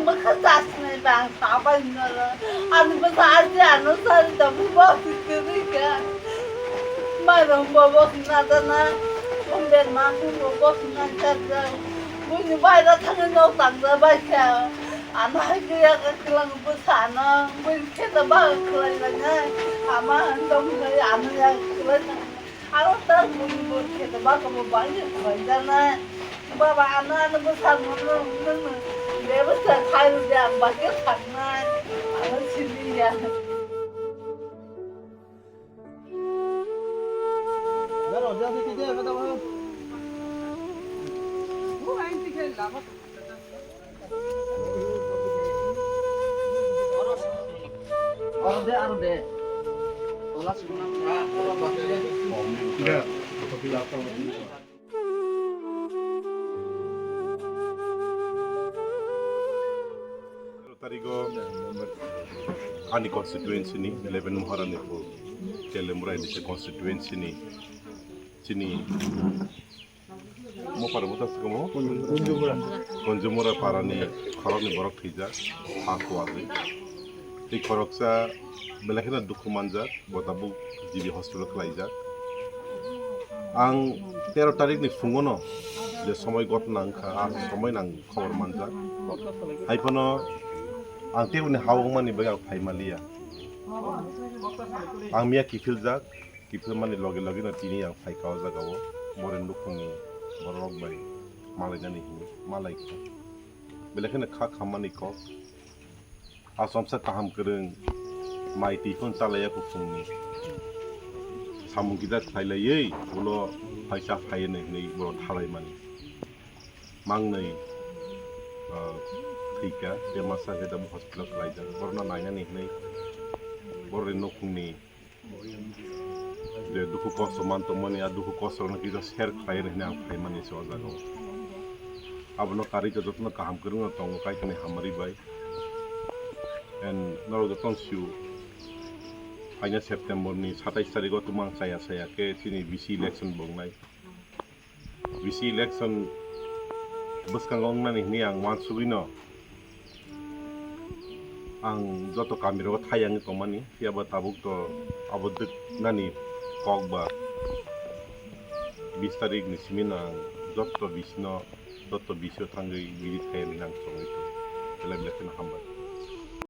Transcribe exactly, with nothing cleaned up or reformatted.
Bwkha chasnai bang sabai noro. Ani bwsa aji ano sari da bwbo sitiri ka. Mairum bobo sinadana. Umben ma bobo sinan chajak. Buini baira thangwi nok tangda baisa. Ano hai kaya ka kilang bwsa ano. Buini kheda ba khwlai lainai. Ama tong hai ano ya khwlai nai. Aro ta bui bui khe ba ko ba ni koi jana. Baba ano ano bwsa no no no. Bebsa khai ru ja ba ke thang na. Ano sili ya. Aro de, aro de. Tola sukuna, ah, tola bakti de. Tarigo ani constituency ni eleven Maharani Telemura constituency ni chini Mopar buta sukamo. Kunjumura. Kunjumura parani khorokni borok thwijak, ha kuwagwi. Tei khoroksa belai kheno dukhu manjak, bo tabuk G B hospital khlaijak. Ang tero tarikni phungono je somoi gotna wngkha, a somoi nang khobor manjak. Haiphano ang teboni ha wngmani bagwi ang phai manliya. Ang miya kiphiljak. Kiphilmani loge loge no tini ang phaikha o jaga o, boreni nukhungni borok rok bai malainani hinwi malaikha. Belai kheno kha khammani kok. Achomsa kaham kwrwng mai twi phano chalaiya kuphungni. Samung kisa khlailaiwi ulo phaisa phaiya hinwi borok thalaimani. Mangnwi, ah, thwikha, bemasa khe tabuk hospital khlaijak. Borokno nainani hinwi borokni nukhungni je dukhu kosto man tongmani, a dukhu kosto rokno kisa share khlai rw hinwi ang phaimani se o jaga o. Abono karwi khe jotono kaham kwrwngno tongo Kaitorni hamari bai. And norok jotono sio, phaina September ni satais tarikh o tumang chaya chaya khe chini V C election bo wngnai. V C election bwskango wngnani hinwi ang uansugwino ang joto kamirogo thai yangwi tongmani, phiyaba tabuk to abo dwknani kok ba bis tarikh ni simi no ang joto bisino, joto bisio thangwi bini thai yangwi ang chongwi tongo. Belai belai kheno hambai.